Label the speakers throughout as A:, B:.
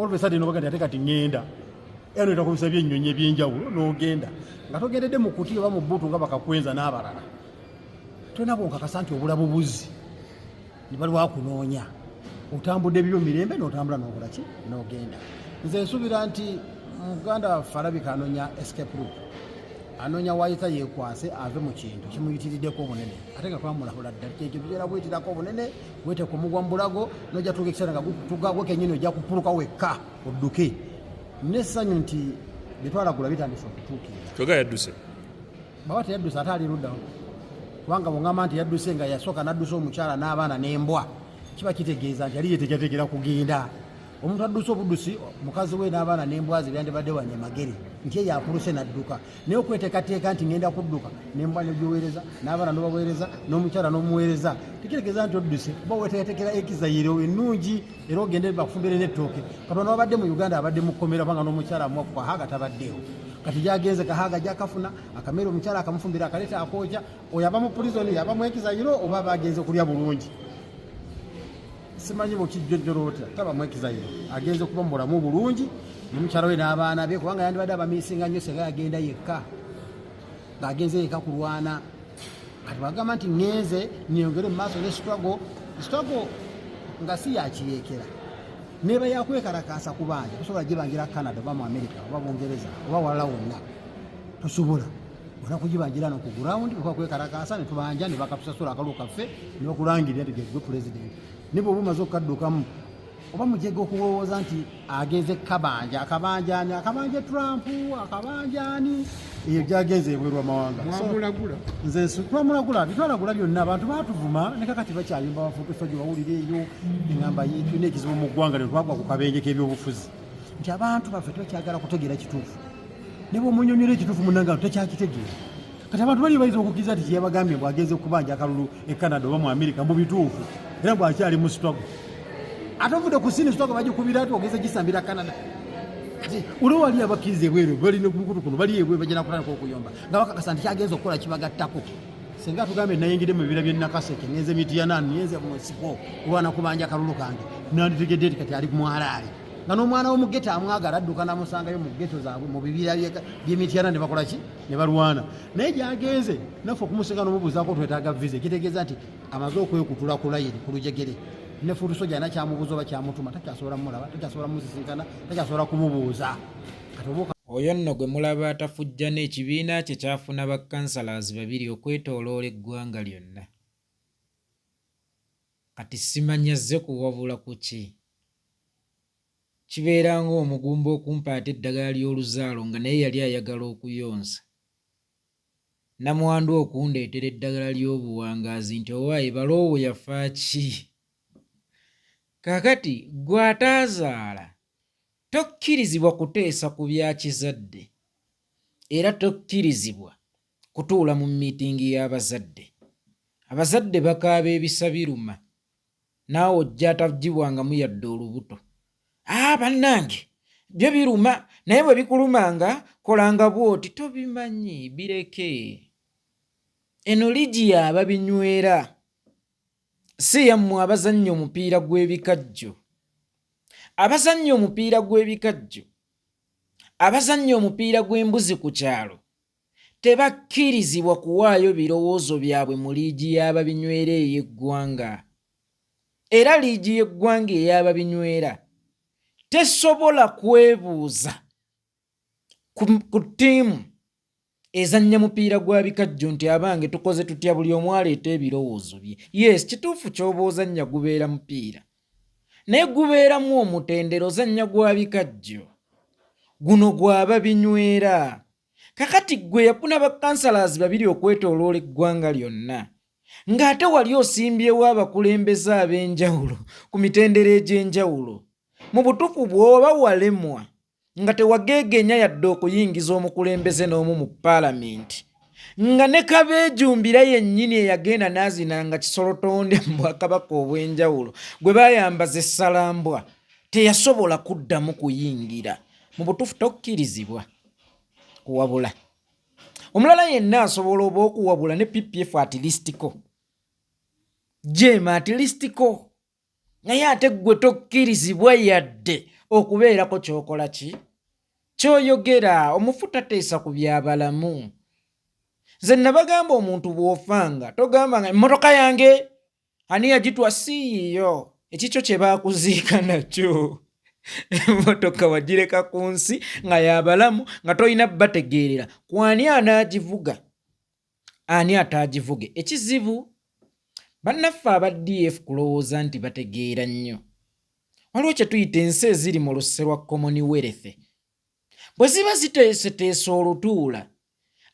A: All of a sudden obaga nti ate kati ŋŋenda, era noyita ku bisa by'ennyonyi ebyenjawulo n'ogenda nga togendedde mu kuti oba mu bbuutu nga bakakwenza n'abalala. Tolina bwonkakasa nti obula bubuzi ne bali wakunoonya, otambudde ebibyo mirembe n'otambula n'okola ki n'ogenda. Nze nsuubira nti muganda waffe alabika anoonya escape route, anoonya wayita yeekwase ave mu kintu kimuyitiriddeko obunene, ate nga twamulabula dda kyekyo bibeera bwetirako obunene, weteeka omugwa mu bulago nojja tuuka ekiseera nga gukutuga gwe kennyini ojja kupuluka wekka odduke. N'essanyu nti bye twalagula bitandise okutuukirira.
B: Kyoga yadduse.
A: Baba teyadduse, ate ali luddawo, kubanga bwongamba nti yadduse nga yasooka n'addusa omukyala n'abaana n'embwa, kiba kitegeeza nti yali yetegetegera kugenda. Omuntu adduse obuddusi mukazi we n'abaana n'embwa ze byandibadde wanye magere nti eyo apuluse n'adduka, naye okweteekateeka nti ngenda kudduka n'embwa negiweereza n'abaana n'obaweereza n'omukyala n'omuweereza tekitegeeza nti odduse, kuba weteekateekera ekizayiro ennungi era ogende bakufumbire n'ettooke. Katonda wabadde mu Uganda abadde mu kkomera, kubanga n'omukyala amuwa ku kahaga tabaddeewo. Kati gyagenze kahaga gyakafuna akamere, omukyala akamufumbira akaleeta akookya. Oyo aba mu prison yaba mu ekizayiro oba aba agenze kulya bulungi? Simanyi bwekijjojjola otya, taba mu ekizayiro, agenze kuba mu bulamu bulungi ne mukyala we n'abaana be, kubanga yandibadde abamiisinga nnyo singa yagenda yekka ng'agenze yekka kulwana. Kati bwagamba nti ŋŋenze neyongere mu maaso ne struggle, struggle nga si yakiyeekera, neba yakwekalakaasa kubanja tosobola gibangira Canada oba mu America oba Bungereza oba walala wonna, tosobola olina kugibangira no ku ground okuba kwekalakaasa ne tubanja ne bakatusasula akalulu kaffe ne bakulangirira nti gegwe president. Ne bw'oba omaze okukaddukamu oba mujega okulowooza nti agenze kabanja, akabanja ani? Akabanja Trump, akabanja ani? Eyo gyagenze ebweru amawanga. Nze twamulagula, bitwalagula byonna, abantu batuvuma ne kakati bakyayumba bafuutuso gye bawulira eyo. Eŋamba tulina ekizibu mu ggwanga lino, twagwa ku kabenje k'ebyobufuzi nti abantu baffe tebakyagala kutegeera kituufu, ne bw'omunyonyola ekituufu munnange tekyakitegeera. Kati abantu bali bayinza okukkiriza nti kyeyabagambye bw'agenze okubanja akalulu e Canada oba mu America mu bituufu, era bw'akyali mu struggle, ate ovudde ku sini struggle bagikubira ati ogenze gisambira Canada. Kati olwo wali abakkiriza ebweru balina kumukutu kuno, bali ebweru bagenda kutandika okuyomba nga bakakasa nti kyagenza okukola kibagattako. Singa tugambye nayingidde mu bibira by'e Nakaseke, ngenze Mityana, ngenze mu nsiko kulwana kubanja akalulu kange, nanditegedde nti kati ali mwalaale nga n'omwana w'omu ghetto amwagala adduka namusangayo mu ghetto zaabwe mu bibira by'e Mityana ne bakola ki ne balwana. Naye gyagenze naffe okumusinga n'omubuuzaako twetaaga visa, ekitegeeza nti amaze okwekutula ku layini ku lujegere ne foot soldier alina kyamubuuza oba kyamutuma, takyasobola mumulaba, takyasobola mumusisinkana, takyasobola kumubuuza. Kati oba
C: Oyo nno gwe mulaba atafujjana ekibiina kye kyafuna ba councillors babiri okwetooloola eggwanga lyonna. Kati simanyi azze kuwabula ku ki? Kibeera ng'omugumba okumpa ate eddagala ly'oluzaalo nga naye yali ayagala okuyonsa. Namwandu okundeetera eddagala ly'obuwangaazi nti owaaye baloowo yafa ki? Kaakati ggwe ataazaala tokkirizibwa kuteesa ku bya kizadde era tokkirizibwa kutuula mu miitingi y'abazadde. Abazadde bakaaba ebisa biruma naawe ojja ataggyibwangamu yadde olubuto. Aa bannange byo biruma naye bwe bikulumanga kolanga bw'oti tobimanyi bireke. Eno liigi ya babinywera si yammwe abazannya omupiira gw'ebikajjo. Abazannya omupiira gw'ebikajjo, abazannya omupiira gw'embuzi ku kyalo tebakkirizibwa kuwaayo birowoozo byabwe mu liigi y'ababinywera ey'eggwanga. Era liigi y'eggwanga ey'ababinywera tesobola kwebuuza ku ttiimu ezannya mupiira gwa bikajjo nti abange tukoze tutya, buli omu aleeta ebirowoozo bye. Yes, kituufu ky'oba ozannya gubeera mupiira naye gubeeramu omutendera, ozannya gwa bikajjo, guno gwaba binywera. Kakati ggwe yafuna ba councillors babiri okwetooloola eggwanga lyonna ng'ate wali osimbyewo abakulembeze ab'enjawulo ku mitendera egy'enjawulo. Mu butuufu bw'oba walemwa nga tewageegenya yadde okuyingiza omukulembeze n'omu mu paalamenti, nga ne Kabeejumbira yennyini eyagenda n'azina nga kisolotonde mu bwakabaka obw'enjawulo gwe baayambaza essalambwa teyasobola kuddamu kuyingira, mu butuufu tokkirizibwa kuwabula. Omulala yenna asobola oba okuwabula ne PPF at leastko, jeema at leastko, naye ate ggwe tokkirizibwa yadde okubeerako ky'okola ki ky'oyogera. Omufu tateesa ku byabalamu. Nze nabagamba omuntu bw'ofanga togamba nga emmotoka yange ani yagitwa, si yiyo, ekikyo kye baakuziika nakyo. Emmotoka wagireka ku nsi nga yabalamu nga tolina bategeerera kwani anaagivuga ani ataagivuge. Ekizibu bannaffe aba DF kulowooza nti bategeera nnyo. Waliwo kye tuyita ensi eziri mu luse lwa Commonwealth. Bwe ziba ziteeseteese olutuula,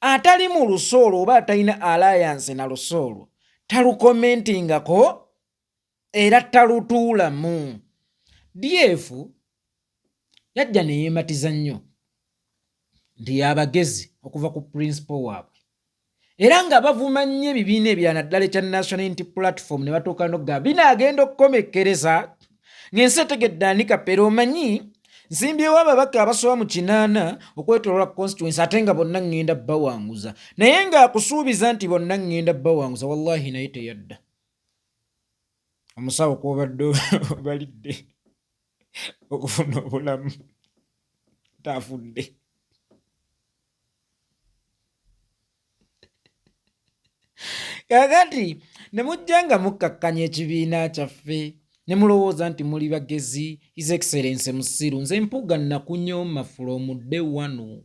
C: atali mu luse olwo oba atalina alliance na luse olwo talukomentingako era talutuulamu. DF yajja ne yeematiza nnyo nti y'abagezi okuva ku principal waabwe era nga bavuma nnyo ebibiina ebirala naddala ekya National Unity Platform ne batuuka n'okugamba binaagenda okukomekkereza ng'ensi etegedde ani kapere. Omanyi nsimbyewo ababaka abasoba mu 8 okwetoloola constituency ate nga bonna ŋŋenda bawanguza, naye ng'akusuubiza nti bonna ŋŋenda bawanguza, wallahi naye teyadda. Omusawo kwobadde obalidde okufuna obulamu taafudde. Kakati ne mujja nga mukkakkanya ekibiina kyaffe ne mulowooza nti muli bagezi. His Excellence musiru. Nze Mpuuga nakunyooma from day one.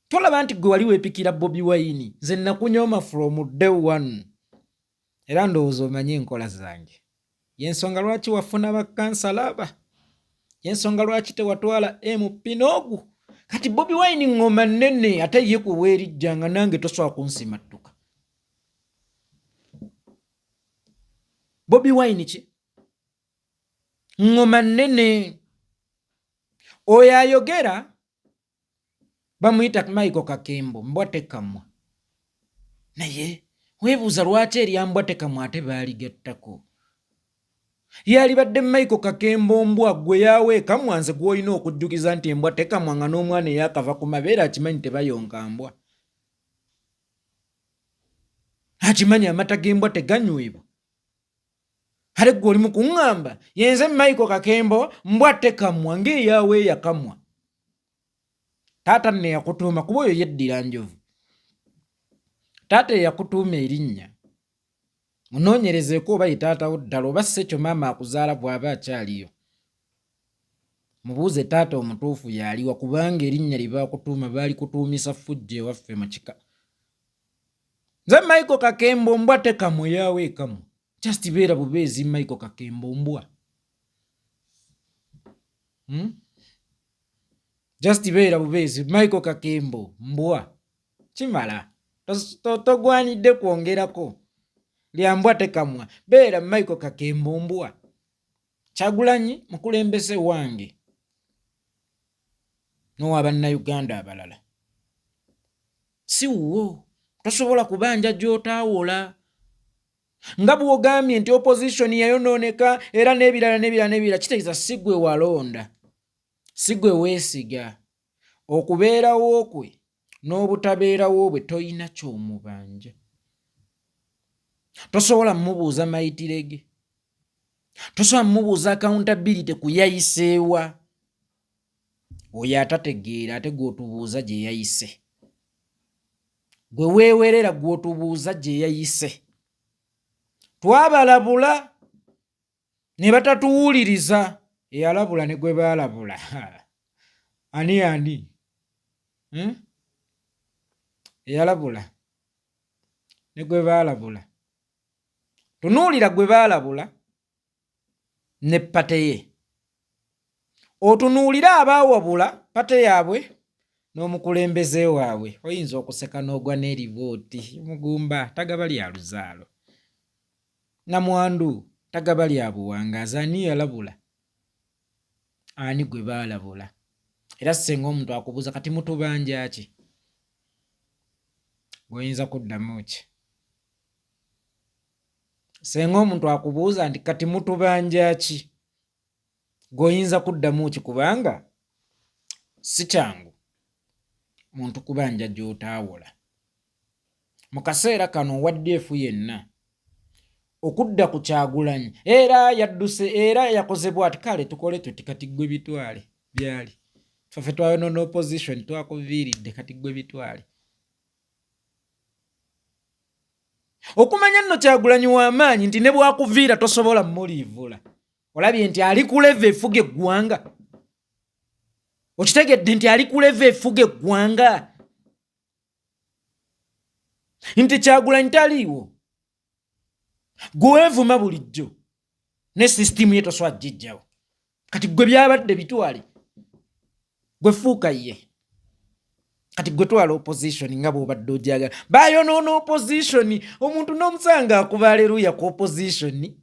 C: Tolaba nti gwe wali weepikira Bobi Wine? Nze nakunyooma from day one era ndowooza omanye enkola zange. Yensonga lwaki wafuna bakansala aba, yensonga lwaki tewatwala MP n'ogu. Kati Bobi Wine ngoma nnene ate ye ku bwerijja nga nange tosobola kunsimattuka. Bobi Wine ki ngoma nnene. Oyo ayogera bamuyita Michael Kakembo, mbwa tekamwa. Naye weebuuza lwaki erya mbwa tekamwa ate baaligattako. Yalibadde Michael Kakembo mbwa gwe yaawe ekamwa, nze gw'olina okujjukiza nti embwa tekamwa, nga n'omwana eyakava ku mabeere akimanyi tebayonka mbwa, akimanyi amata g'embwa teganywebwa. Ate gwe oli mu kuŋŋamba yenze Michael Kakembo mbwa tekamwa ng'eyaawe eyakamwa. Taata nno eyakutuuma, kuba oyo yeddira njovu, taata eyakutuuma erinnya munoonyerezeeko oba ye taatawo ddala oba si ekyo maama akuzaala bw'aba akyaliyo. Mubuuze taata omutuufu y'aliwa, kubanga erinnya lye baakutuuma baalikutuumisa ffujjo ewaffe mu kika. Nze Michael Kakembo mbwa tekamwa eyaawe ekamwa. Just beera bubeezi Michael Kakembo mbwa. Just beera bubeezi Michael Kakembo mbwa. Kimala. Togwanidde kwongerako. Lya mbwa tekamwa. Beera Michael Kakembo mbwa. Kyagulanyi mukulembeze wange n'owa Bannayuganda abalala. Si wuwo. Tosobola kubanja gy'otaawola. Nga bw'ogambye nti opposition yayonooneka era n'ebirala n'ebirala n'ebirala, kitegeeza si gwe walonda, si gwe weesiga. Okubeerawo kwe n'obutabeerawo bwe toyina ky'omubanja. Tosobola mmubuuza mayitire ge, tosobola mmubuuza accountability ku yayiseewa. Oyo atategeera ate gw'otubuuza gye yayise, gwe weewerera gw'otubuuza gye yayise. Twabalabula ne batatuwuliriza. Eyalabula ne gwe baalabula ani ani? Eyalabula ne gwe baalabula, tunuulira gwe baalabula ne pate ye, otunuulire abaawabula pate yaabwe n'omukulembeze waabwe. Oyinza okuseka n'ogwa n'eribooti. Mugumba tagaba lya luzaalo, namwandu tagaba lya buwangaazi. Ani yalabula ani gwe baalabula? Era singa omuntu akubuuza kati mutubanja ki, gw'oyinza kuddamu ki? Singa omuntu akubuuza nti kati mutubanja ki, gw'oyinza kuddamu ki? Kubanga si kyangu muntu kubanja gy'otaawola. Mu kaseera kano owa DF yenna Okudda ku Kyagulanyi era yadduse era yakoze bwati, kale tukole tuti kati gwe bitwale byali ffe twayonoona opposition twakuviiridde kati gwe bitwale. Okumanya nno Kyagulanyi w'amaanyi nti ne bwakuviira tosobola muliivula. Olabye nti ali ku leva efuga eggwanga, okitegedde nti ali ku leva efuga eggwanga, nti Kyagulanyi taliiwo, gwe weevuma bulijjo ne sisitimu ye tosobola gijjawo. Kati gwe byabadde bitwale, gwe fuuka ye. Kati gwe twala opposition nga bw'obadde ogyagala. Bayonoona opposition, omuntu n'omusanga akuba aleluya ku opposition,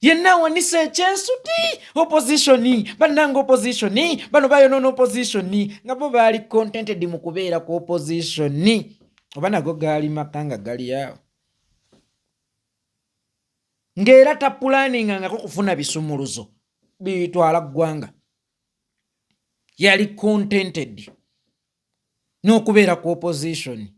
C: yenna awanisa ekyensuti opposition. Bannanga opposition bano bayonoona opposition, nga bo baali contented mu kubeera ku opposition, oba nago gaali maka nga gali awo, ng'era tapulaningangako kufuna bisumuluzo bitwala ggwanga. Yali contented n'okubeera ku opposition.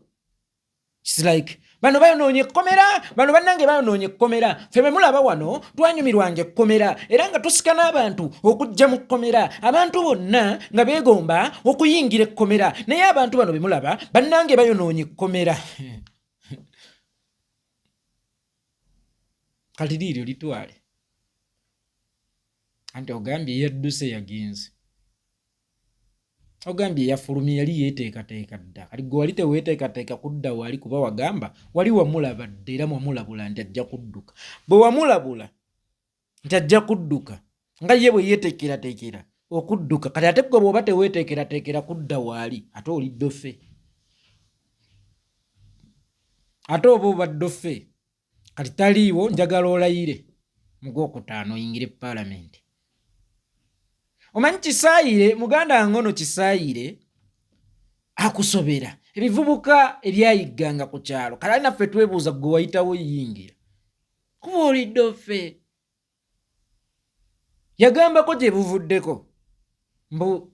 C: It's like bano bayonoonye ekkomera, bano bannange bayonoonye ekkomera. Ffe be mulaba wano twanyumirwanga ekkomera, era nga tusika n'abantu okujja mu kkomera, abantu bonna nga beegomba okuyingira ekkomera, naye abantu bano be mulaba bannange bayonoonye ekkomera. Kati liiryo litwale, anti ogambye yadduse yagenze, ogambye yafulumye, yali yeeteekateeka dda. Kati gwe wali teweeteekateeka kudda wali, kuba wagamba wali wamulaba dda era mwamulabula nti ajja kudduka. Bwe wamulabula nti ajja kudduka, nga ye bwe yeeteekerateekera okudduka, kati ate gwe bw'oba teweeteekerateekera kudda waali, ate oli ddofe, ate oba oba ddofe. Kati taliiwo, njagala olayire mu gwokutaano oyingire paalamenti. Omanyi Kisaayire, muganda ngono Kisaayire akusobera ebivubuka ebyayigganga ku kyalo. Kale ali naffe twebuuza, gwe wayitawo yingira kuba olidde offe. Yagambako gye buvuddeko mbu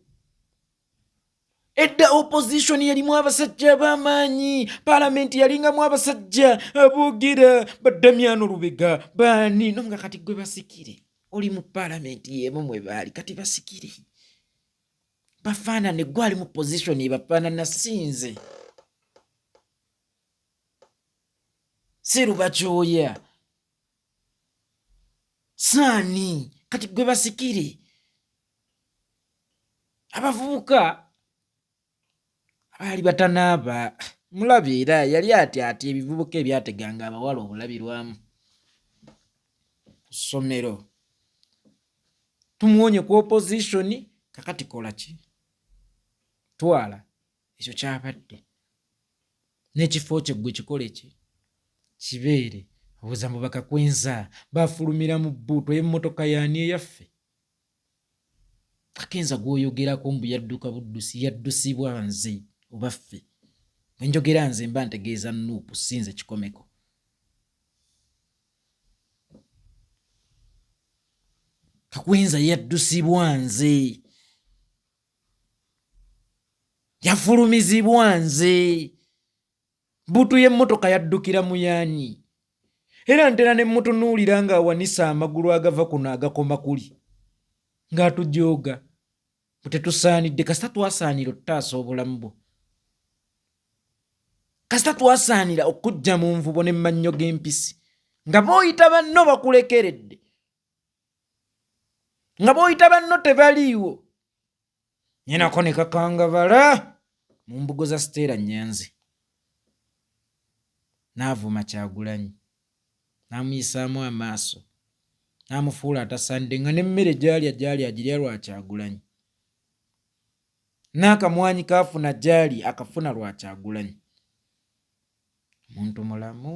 C: edda opposition yalimu abasajja ab'amaanyi, paalamenti yalingamu abasajja aboogera, badamyano Lubega baani no, nga kati gwe basikire oli mu paalamenti y'emu mwe baali. Kati basikire bafaanane, gwe ali mu position ebafaanana, sinze Sserubakyoya saani, kati gwe basikire abavubuka abaali batanaaba mulaba. Era yali ati ati ebivubuka ebyateganga abawala obulabirwamu ku ssomero, tumuwonye ku opposition. Kakati kola ki? Twala ekyo kyabadde n'ekifo kye, ggwe kikole ki kibeere. Obuuza mbu bakakwenza bafulumira mu bbuutu ey'emmotoka yaani eyaffe? Kakenza gw'oyogerako mbu yadduka buddusi, yaddusibwa nze oba ffe? Bwe njogera nze mba ntegeeza Nuupu, si nze Kikomeko. Kakwenza yaddusibwa nze, yafulumizibwa nze, bbuutu y'emmotoka yaddukira mu yaani? Era ntera ne mmutunuulira ng'awanise amagulu agava kuno agakoma kuli, ng'atujooga mbu tetusaanidde. Kasita twasaanira okutaasa obulamu bwo, kasita twasaanira okujja mu nvubo ne mannyo g'empisi, nga b'oyita banno bakulekeredde, nga b'oyita banno tebaliiwo. Nyenako ne kakangabala mu mbugo za Stella Nyanzi, n'avuma Kyagulanyi, n'amuyisaamu amaaso, n'amufuula atasaanidde, nga n'emmere gy'alya gy'ali agirya lwa Kyagulanyi, n'akamwanyi k'afuna gy'ali akafuna lwa Kyagulanyi. Omuntu mulamu,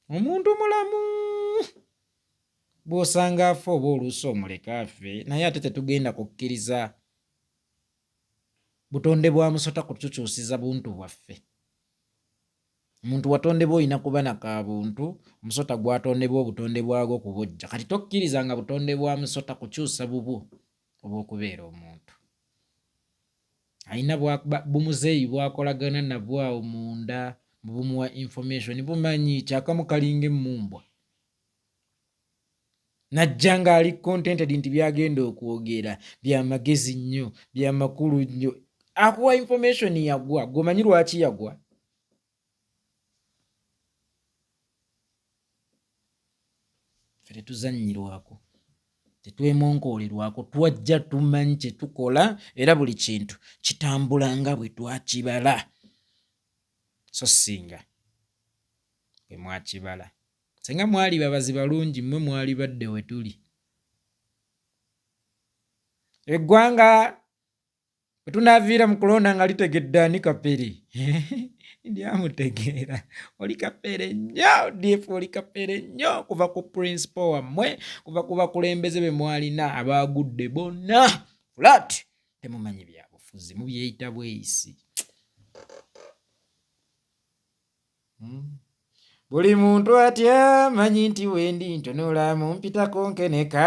C: omuntu mulamu bw'osanga afa oba oluusi omuleke afe, naye ate tetugenda kukkiriza butonde bwa musota kutukyusiza buntu bwaffe. Omuntu watondebwa olina kuba na ka buntu, omusota gwatondebwa obutonde bwagwo kubojja. Kati tokkiriza nga butonde bwa musota kukyusa bubwo obw'okubeera omuntu. Alina bumuzeeyi bw'akolagana nabwo awo munda. Bumuwa information bumanyi kyakamu kalinga emmumbwa. Najja ng'ali contented nti byagenda okwogera byamagezi nnyo, byamakulu nnyo. Akuwa information yagwa, gwe omanyi lwaki yagwa? Ffe tetuzannyirwako, tetwemonkoolerwako, twajja tumanyi kye tukola era buli kintu kitambula nga bwe twakibala, so singa bwe mwakibala. Singa mwali babazi balungi mmwe mwalibadde we tuli. Eggwanga bwe tunaaviira mu kulonda nga litegedde ani kapere ndyamutegeera. Oli kapere nnyo df, oli kapere nnyo kuva ku principal wammwe, kuva ku bakulembeze be mwalina abaagudde bonna flat. Temumanyi byabufuzi, mubyeyita bweyisi. Buli muntu atya manyi nti wendi ntunula mumpitako nkeneka.